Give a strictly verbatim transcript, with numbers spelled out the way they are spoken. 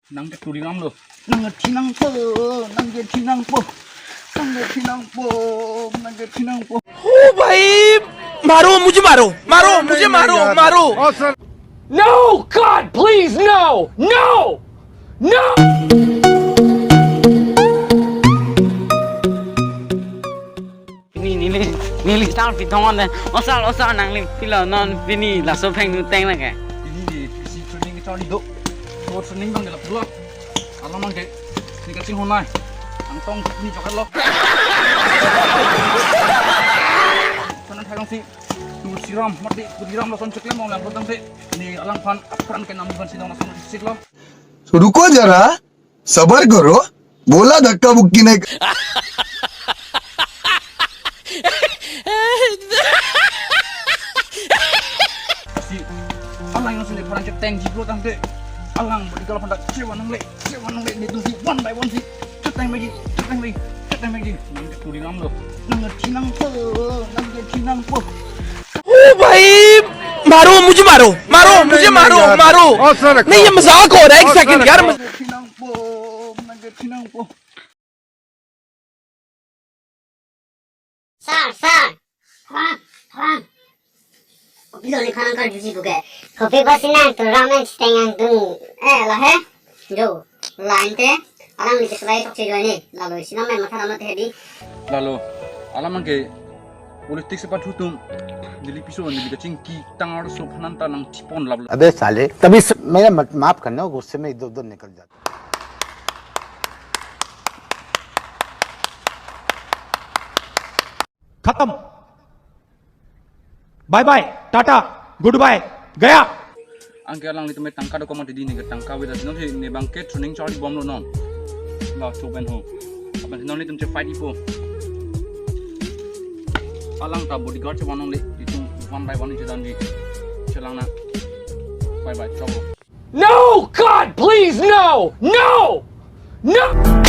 Nang ke turi ram lo. Nang ke thinang po, nang ke thinang po, nang ke thinang po, nang ke thinang po. ओ भाई, मारो, मुझे मारो, मारो, मुझे मारो, मारो। No, God, please, no! No! No! Pini neli, neli sar pithong on de. Osar, osar nangli pilo non pini laso phengnu teng lake. Pini neli pisi training kecharli do. So training bang gelap dulu. Alam bang ke. Ni kachinghon nai. Angtong ni jokat lo. Sana thai si. Tulsi ram, mati, Tulsi ram lason cheklem ong lang kotang si. Ni alangphan apran ke nam phan si dong lason siklo. तो रुको जरा, सबर करो, बोला धक्का मुक्की नहीं। Si, alang yang sini pernah ceteng jiblo tangte. Alang beri kalau pada cewa nang le, cewa nang le, ni tung si one by one si. Ceteng lagi, ceteng lagi, ceteng lagi. Nang ke turi ram lo, nang ke thinang po, nang ke thinang po. ओ भाई, मारो, मुझे मारो, मारो, मुझे मारो, मारो। नहीं, ये मजाक हो रहा है, एक सेकंड यार। Nang ke thinang po, nang ke thinang po. Sir, sir. Phrang, phrang. Kopi lo ni phrang kar juji buke. Kopi pasi nang tu ramen siteng yang tung. Eh, la he? Jo, line te. Alang ni keselai tok si jo ni. Lalo isi nang main matha ramat hedi. Lalo, alam angke politik sepat hutum. Neli piso neli kachingki tangar so phananta nang thipon lap. अबे साले, तभी स-, मेरा मत, माफ करना, गुस्से में इधर उधर निकल जाता। खत्म। Bye bye, tata, goodbye, गया। Angke alanglitum tangka do komati di ni ke tangka weda sino si ne bang ke training charli bomlo non. La so ben ho. Aban sino nelitum che fight ipo. Alang ta bodyguard che vanong le itum one by one che dan di. Chelang na. Bye bye, choklo. No, God, please, no! No! No!